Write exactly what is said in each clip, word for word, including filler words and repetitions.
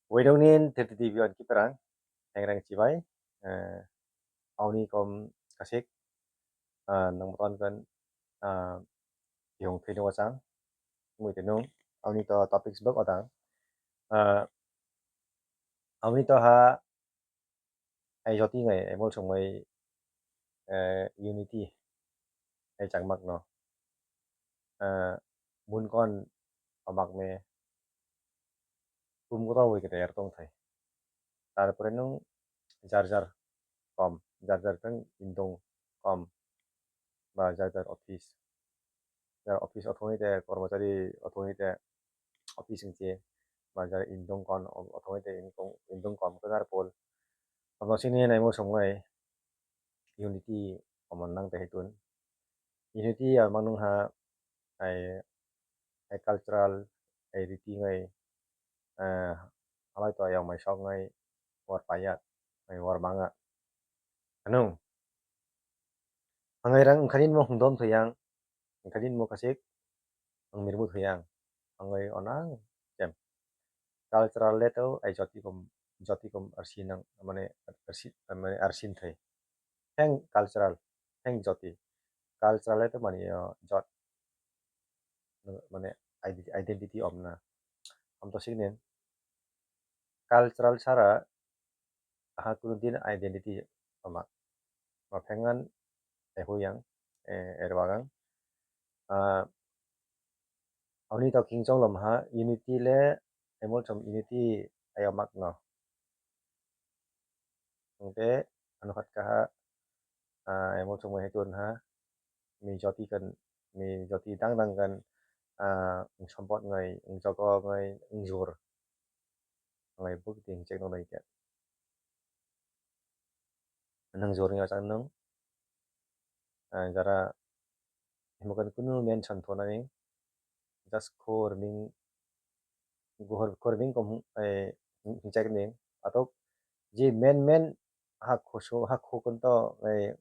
Waidongni thirty D beyond kiperang, hengrang chibai, eh, auni kom kasik, ah, nang moton kan, ah, yung thino wachang, mui tino, auni to topics bok odang, ah, auni to ha, ai joti ngai, ai mol song ngai, eh, unity, ai changmak no, eh, mun kon omak me, kum kotor wi kete er tong thai. Tarpore nung jar jar kom, jar jar kang indong kom, ba jar jar office. Jar office othoni te kormochari othoni te office wngche, ba jar indong kon othoni te indong, indong kom khe jar pol. Omo sini nai mo song nai unity omo nang te hetun. Unity ya mang nung ha ai, ai cultural, ai riti ngai, eh, alai to ayang mai sok ngai war payat, ngai war manga. Anu, angai rang khani mo hung dom thayang, khani mo kasik, ang mirmu thayang, angai onang jem. Cultural le to ai joti kom, joti kom arsi nang, mane arsi, mane arsin thai. Heng cultural, heng joti. Cultural le to mani, uh, jot, mane identi-, identity om na. Om to signin. Cultural sara ha kunu din identity ama. Ma phengan, eh, huyang, eh, erbagang. Ah, oni to king chong lom ha, unity le, emol chom unity ayo mak no. Hingke ano khat kaha, ah, emol chong hai tun ha, mi joti kan, mi joti dang dang kan, ah, sompot ngai, jogo ngai, jor. Ang ai buk di hingchek nung lai khe. Nang jor ni achang nung, ah, jara himo kan kunu mention thonani, just khor ming, gohor khor ming kom, eh, hingchek ni atok je men men ha khoso, ha khokon to, eh,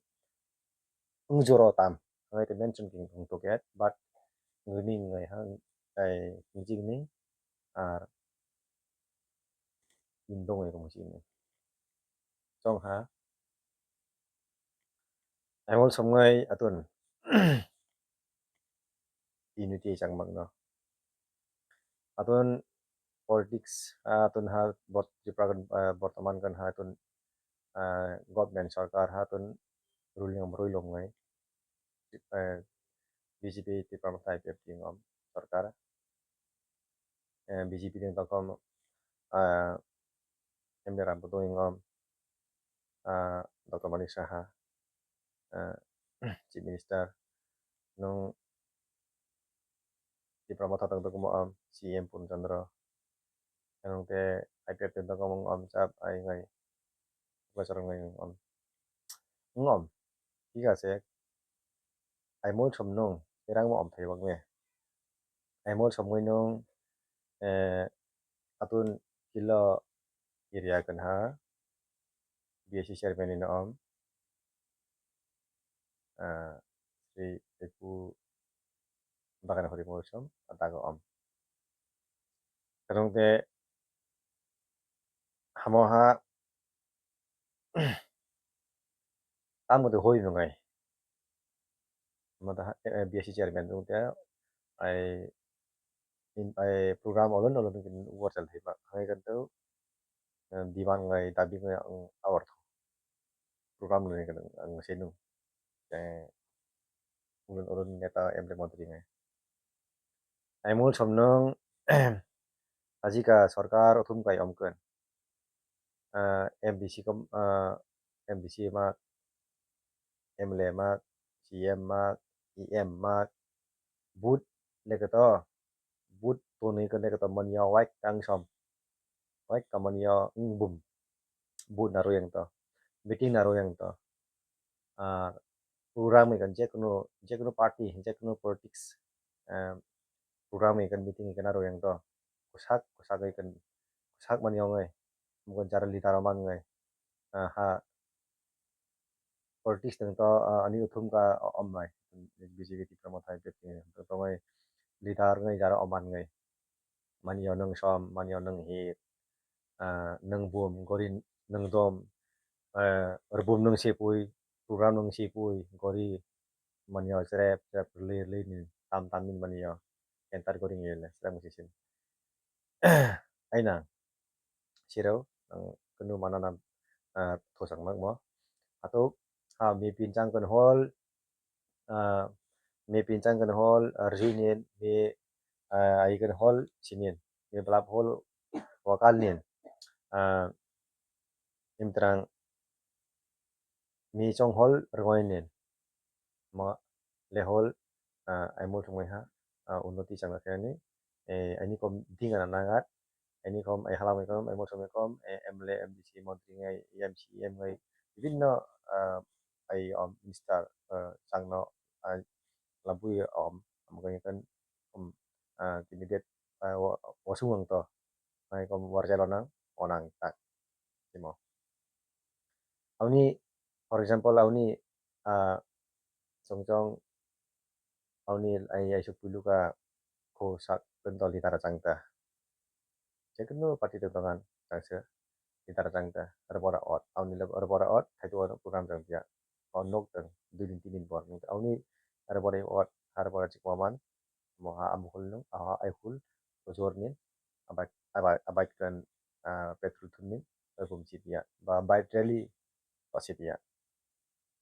wng jora tam, ang ai mention king thung to get, but nini ngai ha, ai, nijik ni, ar indong ai kong sini. Chong ha, I will somngai atun, unity chang magno. Atun politics, ah, atun ha bot-, Tripura kan, ah, bortoman kan ha atun, ah, government sarkar ha atun ruling am rui long ngai. Eh, B J P Tipra Motha I P F T ngom sarkar. Eh, B J P ni tongkong, ah, M D Ram Bodoi ngom, ah, Doctor Manik Saha, ah, Chief Minister, nung Tipra Motha tong tong mo am C M Purn Chandra. Nung te I P F T tong tong mo am chap ai ngai. Professor ngai ngom. Ngom. Thik ase. Ai mol som nung. Erang mo om thai bak me. Ai mol som ngai nung, eh, atun kilo area kan ha. B S C chairman ni om. Ah, Sri Tepu Bagan Hori Mawsum, atago om. Karong te hamo ha tamo de hoi nungai. Hamo ta ha, eh, B S C chairman nung te ai in, ai program olon olon kin wortel thai ba. Hai kan tu, eh, demand ngai, dabi ngai ang awar thu. Program ngai kan ang senu. Eh, ulun ulun neta M L A montri ngai. Ai mol som nung ajika sarkar uthum kai om kan. Ah, M D C kom, ah, M D C mak, M L A mak, C M mak, E M mak, but lekato, but toni kan lekato manya waik kang som, waik kamanya ngbum, but naro yang to, meeting naro yang to. Ah, program kan jekunu, jekunu party, jekunu politics, ah, program kan meeting kan naro yang to, kusak, kusak kan, kusak manya ngai, mungkin cara leader man ngai, ah, ha, politics tong to, ah, ani uthum ka, ah, om nai, B J P Tipra Motha I P F T ni, tong ngai leader ngai jara oman ngai, manya nung som, manya nung hit, ah, nwng bum, gori nwng dom, eh, rubum nwng sepui, program nwng sepui, gori mani o cherep cherep rwlwi rwlwi ni tam tam ni mani o enter gori ngi le cherep nwng sesin. Aina sirao ang kunu mana na, ah, thosang nangmo. Ato, ha, mi pinchang kan hol, ah, mi pinchang kan hol, ah, rjui nin, mi, ah, ai kan hol sinin, mi belap hol wakal nin, ah, imtrang mi chong hol rwngoi nin. Mo le hol, ah, ai mol thumai ha, ah, unnoti chang khe ani, eh, ani kom ding ana nangat, ani kom ai halam ai kom, ai mol thumai kom, eh, M L A, M D C, montri ngai, M C, M ngai, bibinno, ah, ai om minister, ah, changno, ah, labui om, am khe kan, um, ah, candidate, ah, wa-, wasung ang to, ai kom warjalo nang, onang tak, timo. Auni, for example, auni, ah, chong chong, auni ai, ai su pulu ka ko sak pen to litara chang ta. Jekunu party to tongan chang se litara chang ta. Arbora ot, auni le arbora ot, thai to program chang pia. O nok tang, dui din, tin din bor. Auni arbora ot, arbora chikma man, mo ha amukul nung, aha ai hul, ujor nin, abai, abai, abai kan, ah, petrol thun nin, oi bum chipia, ba bike rally, ba chipia.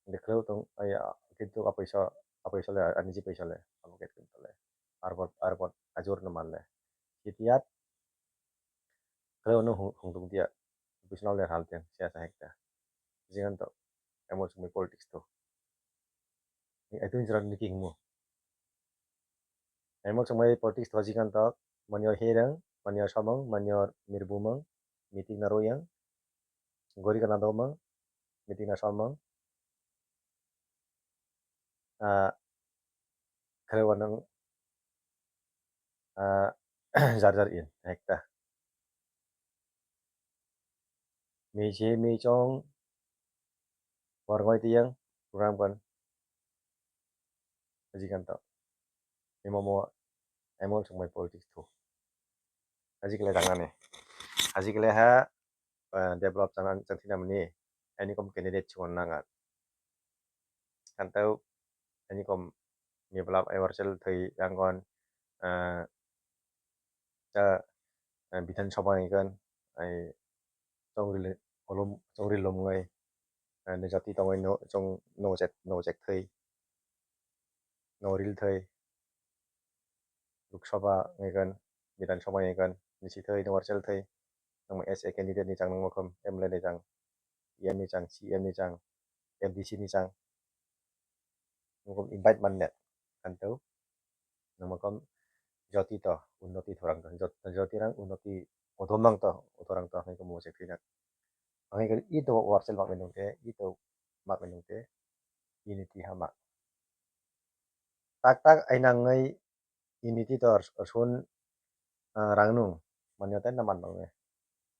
Dekhleo tong, ai, ah, kintu apaisa, apaisa le, ani ji paisa le, amo ket kintu le. Arbot, arbot, ajur no man le. Chipia, khleo no hung, hung tung dia. Bisnao le hal tiang, sia sa hekta. Jingan to, emo sumui politics to. Ni ai tun jran niki hingmo. Emo sumui politics to jingan to, manyo herang, manyo samang, manyo mirbumang, meeting na royang, gori kana domang, meeting na samang. Ah, kare wanang, ah, jar jar in, hekta. Mei se mei chong, warngoi tiyang, program kan. Aji kan to. Imo mo, emo sumui politics to. Aji kele tangnani. Aji kele ha, ah, develop chang, chang thina mani, ani kom candidate chungo nangar. Kantau, ani kom, ni belap ai warchel thai yangon, ah, ta, ah, Bidhan Sabha ni kan, ai, chongri le-, olom, chongri lomngai, ah, ni jati tongoi no, chong, no chek, no chek thai, no ril thai, Lok Sabha ngai kan, Bidhan Sabha ngai kan, ni si thai, no warchel thai, nang S A candidate ni chang nang makham, M L A ni chang, E M ni chang, C E M ni chang, M D C ni chang. Nungkom invite man net. Kanto. Nungkom joti to, unnoti thorang to. Jot-, joti rang unnoti odom mang to, odorang to, nungkom mo sekri nak. Angai kali ito warchel mak menung te, ito mak menung te, unity ha mak. Tak tak ai nangai unity to ar-, arson, ah, rang nung. Manya ten naman bang ne.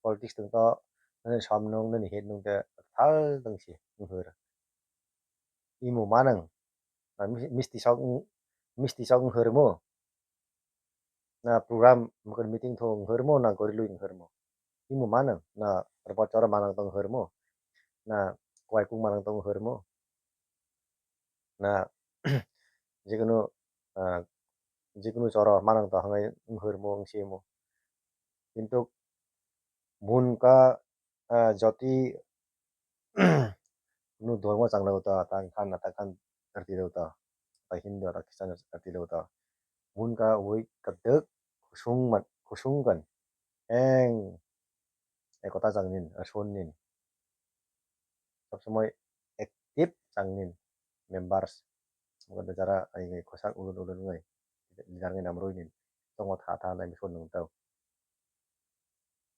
Politics tung to, nani som nung, nani het nung te, thal tang si, nung hur. Imu manang. Na mis-, misti sok, misti sok nung hur mo. Na program, mukun meeting thung hur mo, na gori lui hur mo. Imu manang, na report chora manang tong hur mo. Na kwai kung manang tong hur mo. Na, jikunu, ah, jikunu choro manang to hangai wng hurmo, wng simo. Kintu mun ka, ah, joti kunu dhormo chang lago ta, tang khan, ta khan karti lago ta, ta Hindu, ta Christian karti lago ta. Mun ka ui kadek kusung man, kusung kan. Eng, ekota chang nin, ason nin. Sob somoi active chang nin members. Mukha da jara ai ngai khosak ulun ulun ngai. Leader ngai nam roi nin. Tongo tha tha nai mithun nung tau.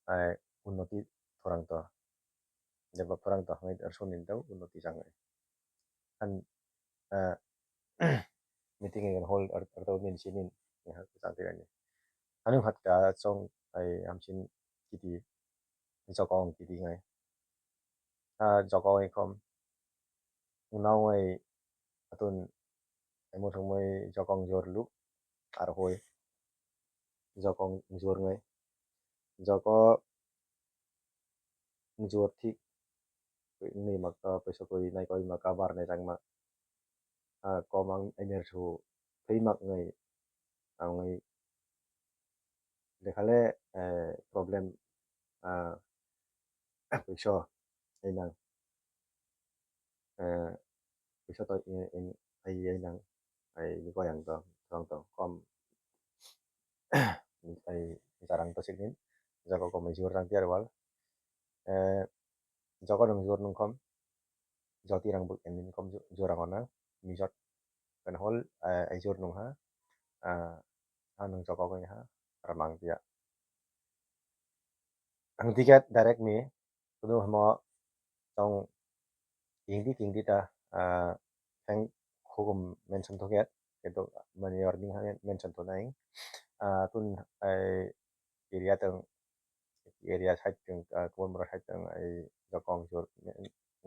Ai unnoti thorang to. Develop thorang to hangai ason nin tau unnoti chang ngai. An, ah, meeting ngai hol ar, ar tau nin sinin. Ngai ha chang te ani. Anu hat ka chong ai amsin kiti. Jokong kiti ngai. Ha jokong ikom. Unau ngai atun emo thangmai jokong jor lu. Ar hoi. Jokong jor ngai. Joko Nung jor thik wngwi mak to, poisa kwrwi nai koi mak, kabar nai chang mak. Ah, kom ang emer su thwi mak ngai, ang ngai lekhale, eh, problem, ah, poisa ai nang, eh, poisa to ai, ai, ai nang, ai ni koi ang to, tong to kom, ai jarang to sikni, jaga kom ai jor rang tiar wal, eh, Joko nung jor nung kom, joti rang buk emin kom jora gona, mijot kan hol, eh, ai jor nung ha, ah, ha nung joko goi ha, ramang dia. Ang tiket direct ni, kudu hamo tong kingdi kingdi ta, ah, thank hukum mention to get, kedo mani ording ha mention to nai, ah, tun ai area tong, area side tong, ah, kubun bora side tong ai jokong jor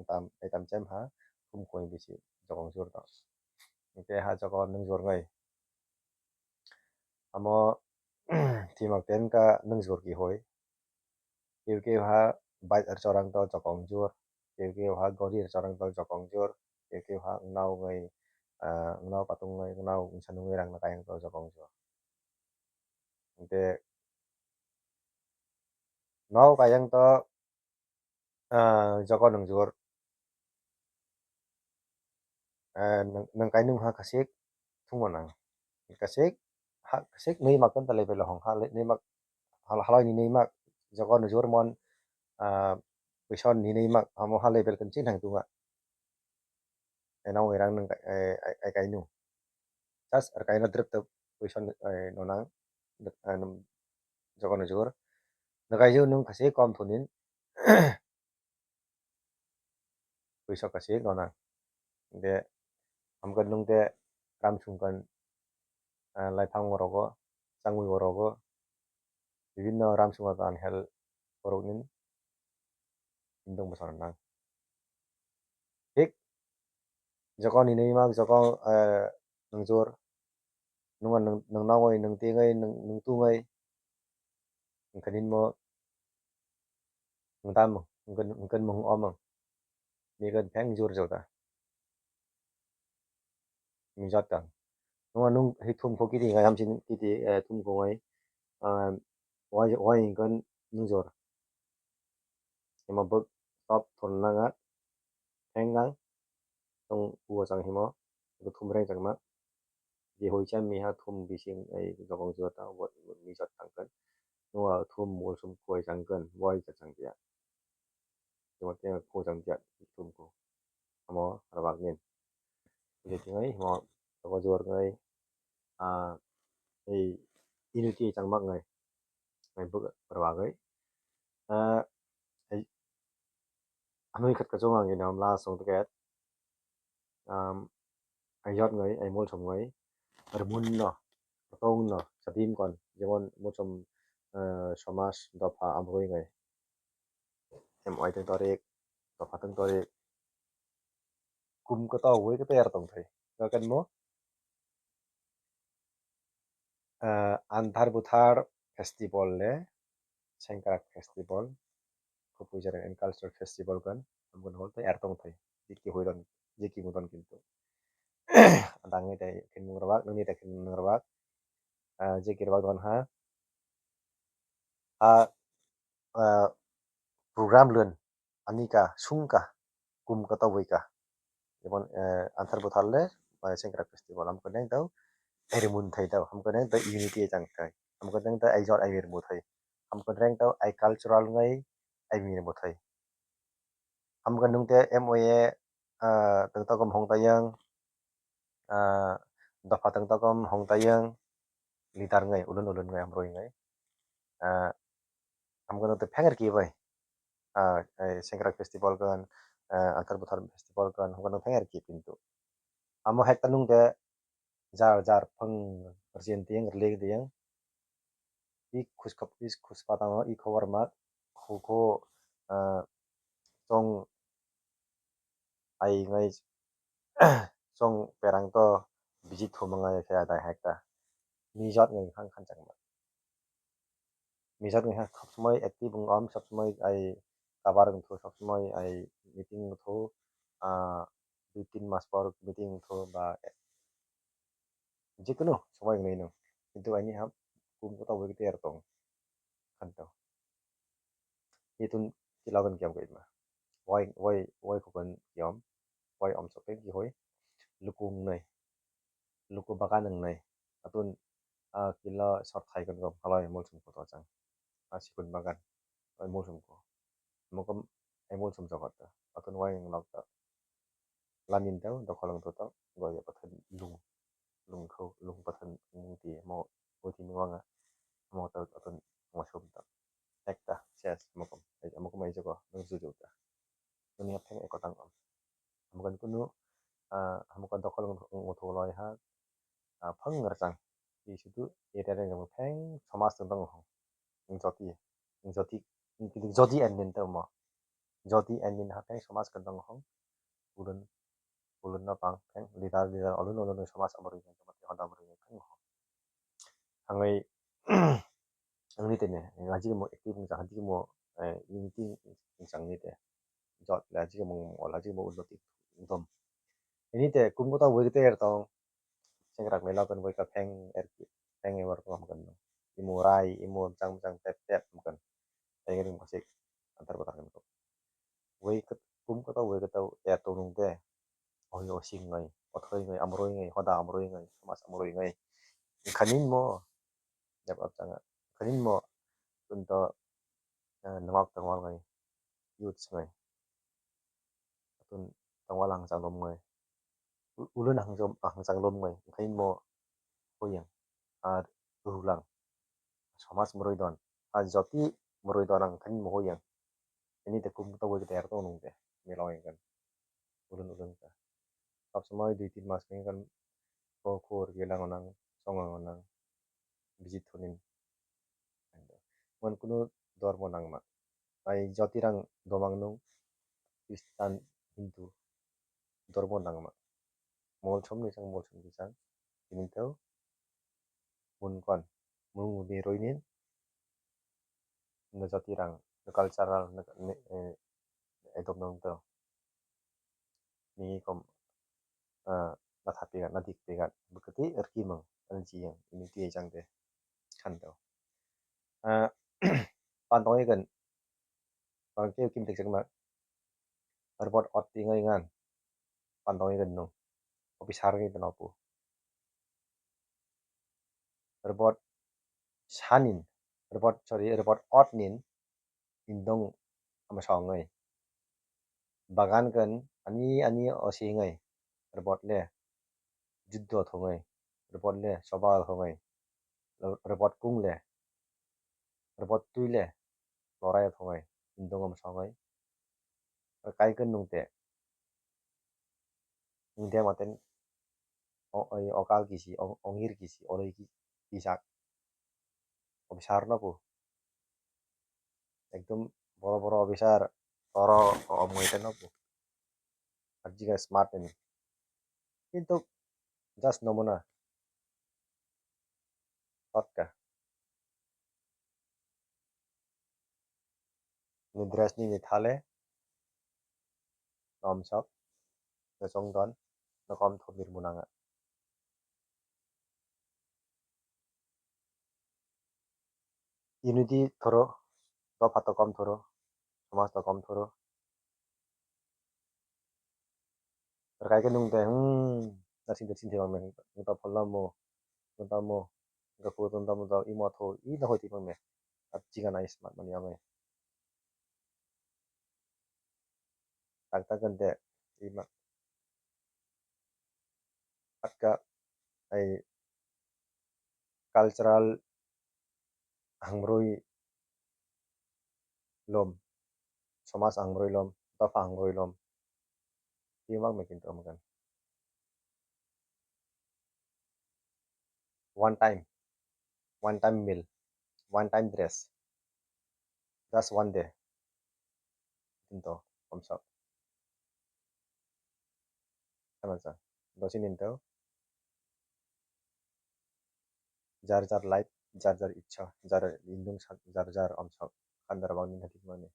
tam, ai tam chem ha, kum koi bisi jokong jor tong. Te ha jokong nung jor ngai. Amo thimak ten ka nung jor ki hoi. Keu keu ha bike rwchorang to jokong jor, keu keu ha gori rwchorang to jokong jor, keu keu ha ngnao wngwi, ah, ngnao patung wngwi, ngnao wngsa nungwi rang na kayang to jokong jor. Hingke nao kayang to, ah, jokon nung jor. Eh, nung, nung kainung ha kasik thungma nang. Kasik, ha, kasik nui mak tong ta level hong ha, nui mak, hal-, halai ni nui mak, jokon nung jor mon, ah, puison ni nui mak, amo ha level kan chini thang tunga. Enang erang nung, eh, ai, ai kainu. Just ar kaino drip to puison, eh, nonang, eh, nung jokon nung jor. Nung kaiju nung kasik kom thunin. Puisa kasik nona. De, hamkhe nung de ram sungkhan, ah, laithang orogo, changwi orogo, bibinno ram sungkha tan hel oroknin himdong bwsano nang. Thik, jokon hinwi mak, jokon, eh, nung jor, nung, nung, nung nangwi, nung tingwi, nung, nung tungwi, wngkha nini mo, nung tamo, wngkha, wngkha mung omang, migan pheng jor jota. Mijot kang. Nung, nung hi thum kho kiti ngai hamsin kiti, eh, thum kho ngai, ah, wai, wai wngkha nung jor. Himo bwk top thon nanga, pheng nang, tong uo chang himo, bo thum reng changma. Di hoi cha miha thum bising ai jokong jota, bo mijot tangkhan. Nua thum mulsum koi changkhan, boi cha changya. Jokong teng kho changya, thum kho. Amo rabak nin. Jadi tingai himo, jokong jor ngai, ah, ei unity changma ngai. Ngai bwk rabagwi. Ah, ai, anui khat kachung ang ino last song tiket. Um, ai jot ngai, ai mol som ngai. Ar mun no, tong no, sadim kon, jemon muchom, eh, somas, dopha, amroi ngai. Em oi teng torik, dopha teng torik. Kum ko tau woi ko tayar tong thai. Ko kan mo? Eh, Anthar Buthar Festival le, Sengkrak Festival, Kupujar and Cultural Festival kan, amgun hol tei ertong thai, jiki huiron, jiki muton kintu. Adang ni tei kin nung rabak, nung ni tei kin nung rabak, eh, jiki rabak don ha, ha, eh, program lun, anika, sungka, kum ka tawika. Jemon, eh, Anthar Buthar le, eh, Sengkrak Festival, am kene tau, erimun thai tau, am kene tau unity chang thai, am kene tau ai jor ai mir mu thai, am kene tau ai cultural ngai, ai mir mu thai. Am kene nung te M O A, eh, tang tau kom hong tayang, ah, dopha tang tau kom hong tayang, leader ngai, ulun ulun ngai, amroi ngai. Ah, am kene tau phenger ki bai. Ah, eh, Sengkrak Festival kan, eh, Anthar Buthar Festival kan, hongkha nang phenger ki pintu. Amo hekta nung de jar jar phang rjin tiyang rling tiyang. I khuskap, i khuspa tamo, i khobor ma, khu khu, ah, chong ai ngai chong perang to biji thuma ngai khe adai hekta. Mijot ngai khang khan changma. Mijot ngai ha sab samai active wng om, sab samai ai kabar wngthu, sob somoi ai meeting wngthu, ah, dui tin mas por meeting wngthu ba, eh, jikunu somoi wngnai no. Kintu aini ha kum kotor bai khe tei tong khanto. Itun kilogon kiyam kaima. Wai, wai, wai kokon kiyam. Wai omsok tei kihoi. Luku wngnai. Luku bagan wngnai. Atun, ah, kilo sor thai kon kom halai mulsum kotor chang. Ah, sikun bagan. Wai mulsum ko. Mokom ai mulsum jokot ta. Atun wai wnglok ta. Lamin tao dokhol wng tho tao, goi ya pathan lung, lung kho, lung pathan mung ti mo, oi ti mung wanga, mo tao aton mo sum tao. Ekta, ses, mokom, ai, mokom ai jogo, nung juju ta. Nung ya pheng eko tang om. Mokom kunu, ah, mokom dokhol wng tho loi ha, ah, phang rachang. Ti sudu, area reng pheng, somas tong tong ho. Joti, joti, joti endin tamo. Joti endin hatai somas kentong hong. Ulun, ulun no pang keng leader, leader olun, olun somas amoroi keng tamo, honda amoroi keng hong. Hangai, ang ni tene, ngaji mo active mo, jahan mo, eh, unity mo, sang ni te. Jot la ji mo, ola ji mo, ulo ti, dom. Ini te, kum kota woi te er tong. Sengkrak ni lapen bai ka pheng er pheng ewer ko hamkan no. Imu rai, imu chang chang tep tep hamkan. Ai ring masik antar batar kan ko. Wei ket kum kota wei kota er to nung te. Oi o sing ngai, othoi ngai, amroi ngai, hoda amroi ngai, mas amroi ngai. Khanin mo. Dep ap changa. Khanin mo. Tun to, eh, nangok tangwal ngai. Youth ngai. Atun tongwal ang chang lom ngai. U-, ulun ang chang, ang chang lom ngai. Khain mo hoyang. Ar rulang. Somas muroi don. A joti muroi don ang khain mo hoyang. Ini te kum to woi te er to nung te. Melo yang kan. Ulun ulun ka. Sab samai dui tin mas kan ko khor gelang onang, song onang. Bijit thonin. Mon kunu dormo nangma. Ai jotirang domang nung Kristan Hindu dormo nangma. Molsom ni sang molsom ni sang. Ini tau mun kon mung ni roinin no jotirang no cultural no, ne, eh, edom nung tau. Nini kom, ah, na thapiga, na dikpiga, bwkati rkimung, ani jiyang, ini tiyai chang de, khan tau. Ah, pan tong ikan, pan keu kim tek chakma, robot ot tingai ngan, pan tong ikan no, officer ngi tano pu. Robot sanin, robot, sorry, robot ot nin, indong ama song ngai. Bagan kan ani ani osi ngai. Robot le juddo thongai. Robot le soba thongai. Robot kung le. Robot tui le lorai thongai. Indong ama song ngai. Kai kan nung te. India maten o, o, okal kisi, o, ongir kisi, oloi ki, kisak. Officer no pu. Ekdom boro boro officer, toro omoi te no pu. Ar jiga smart ni. Kintu just nomona. Totka. Ni dress ni ni thale. Nomsok. Nesong don. Nokom thobir munanga. Unity thoro. Dopha to kom thoro. Somas to kom thoro. Rwkai khe nung tei, hmm, narsing tei sini thebang nang, nung ta phalna mo, nung ta mo, nung ta phu, nung ta mo, imo tho, i na hoi thebang me. Ap chiga nai smat mani ame. Tak tak kan te, i ma. Atka, ai, cultural hangroi lom, somas hangroi lom, dopha hangroi lom. Tei mak me kintu amakan. One time, one time meal, one time dress, just one day. Kintu, omsok. Sama sa. Dosi nintu. Jar jar life, jar jar ichha, jar indung sa, jar jar omsok. Kandar bang ning hati mani.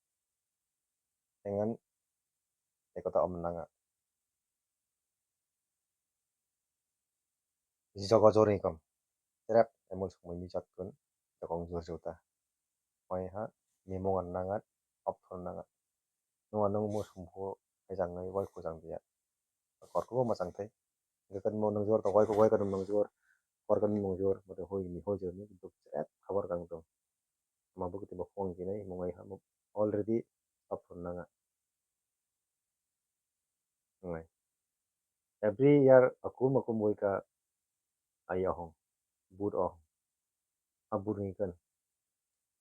ta om nanga. Jogo jorni kom. Trap emul sumui ni jat kun. Dokong jor jota. Mai ha mimung an nangat, option nangat. Nung anung mo sumpu ejang ngai wai kujang dia. Kor kubo machang thai. Gakan mo nung jor to wai ko wai kan nung jor. Kor kan nung jor. Mo to hoi ni hoi jor ni. Duk trap khabar kang to. Ma bukti bo phone kinai mo ngai ha mo already option nanga. Ngai. Every year akum akum wika ai ahong. Bud ahong. A bud ngi kan.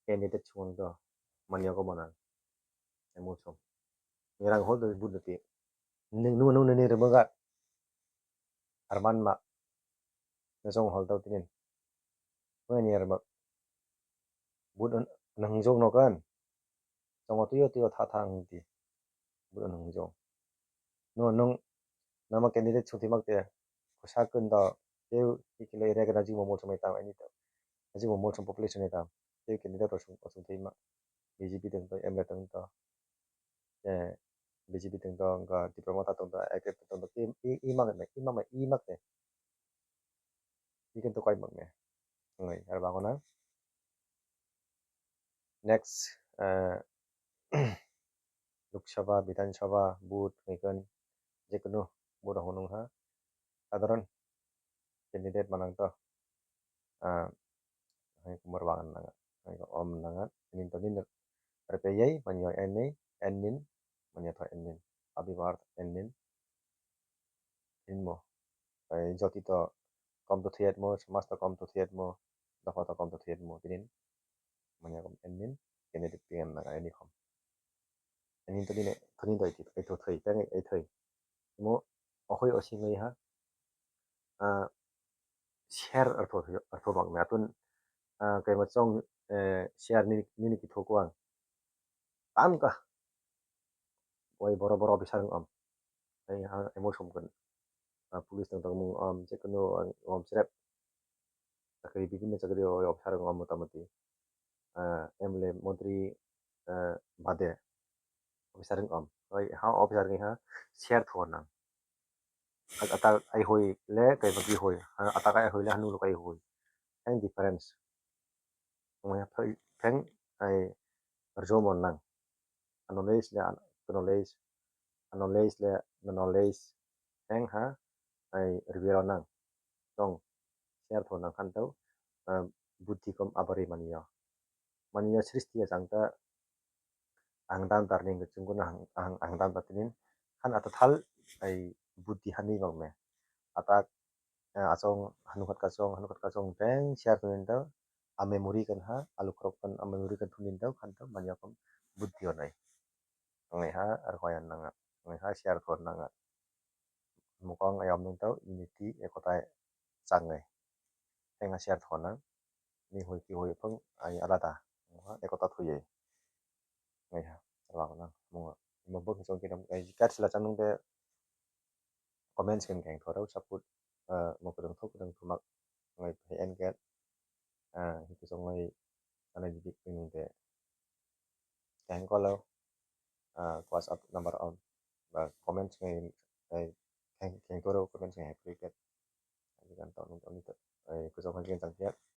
Candidate chungwng to. Manya ko mana. Emotion. Nirang hol to bud nati. Ning nu nu ni remaga. Arman ma. Nasong hol to tinin. Manya rema. Bud nang jong no kan. Chongo tuyo tuyo tha tha ang di. Bro nung jong. No nung nama candidate sung timak te. Kosa kun da. Teu ikilo area kana jimo mol samai tam ani tam. Jimo mol sam population ni tam. Teu candidate ro sung sung timak. B J P teng to, M L A teng to. Eh, B J P teng to, ga diploma ta teng to, active teng to. I i mak ne, i mak ne, i mak ne. Ikin to koi mak ne. Ngai, ar bango na. Next, eh, Lok Sabha, Bidhan Sabha, vote, ngai kan, jekunu, vote ho nung ha. Sadharan candidate manang to. Ah, hai kumar bangan nanga. Hai ko om nanga. Nin to nin R P I, manyo N A, N nin, manyo to N nin. Abi bar N nin. Nin mo. Hai joti to kom to thiyat mo, mas to kom to thiyat mo, dofa to kom to thiyat mo, tinin. Manyo kom N nin, candidate pingan nanga, N nin kom. Ani to dine, to ni doi ti, ai to thoi, tang ai thoi. Mo, ohoi osi ngai ha. Ah, share artho thoi, artho bang me atun, ah, kai ma chong, eh, share ni, ni, ni ki thok wang. Tam ka. Oi boro boro officer ang om. Ai ha, emotion kan. Ah, police tang tang mung om, je kunu ang om srep. Chakri, bibhinno chakri o officer wng motamoti, ah, M L A, montri, ah, bade officer wng om. Oi, ha officer wng ha share thor nang. At-, atak ai hoi le, kai bagi hoi. Ha, atak ai hoi le, hanu lo kai hoi. Ang difference. Wng ya phai, pheng ai rjomo nang. Knowledge le an-, knowledge, knowledge le knowledge, heng ha, ai rwirok nang. Tong, share thok nang khan tau, ah, buddhi kom abari maniyo. Maniyo srishti ya chang ta, ang dan tar ning chungkuna ang, ang, ang dan tar tinin, khan ata thal, ai buddhi hani bang me. Atak, eh, achong, hanukhat kachong, hanukhat kachong, beng share thok nin tau, a memory kan ha, alu krok kan, a memory kan thok nin tau, khan tau, maniyo kom buddhi onai. Wngnai ha, ar koi ang nanga. Wngnai ha, share thor nanga. Mukong ayom nung tau, unity, ekota changnai. Tenga share thor nang. Ni hoi ki hoi phang, ai alada. Wngnai ha, ekota thoi ye. Wngnai ha, ar wang nang. Mungo. Imo bok ni chong kinam, ai kat sila chanung de comments kan keng thorau, support, ah, mo kwrwng thok kwrwng thumak ngai phai en kat, ah, hikhe chongnai anai jibik nung de. Keng kolo, ah, WhatsApp number on, ba comments ngai, ngai keng, keng thorau comments ngai hai phai kat. Ani kan tau nung tau ni to, ai kuchong hai keng chang kat.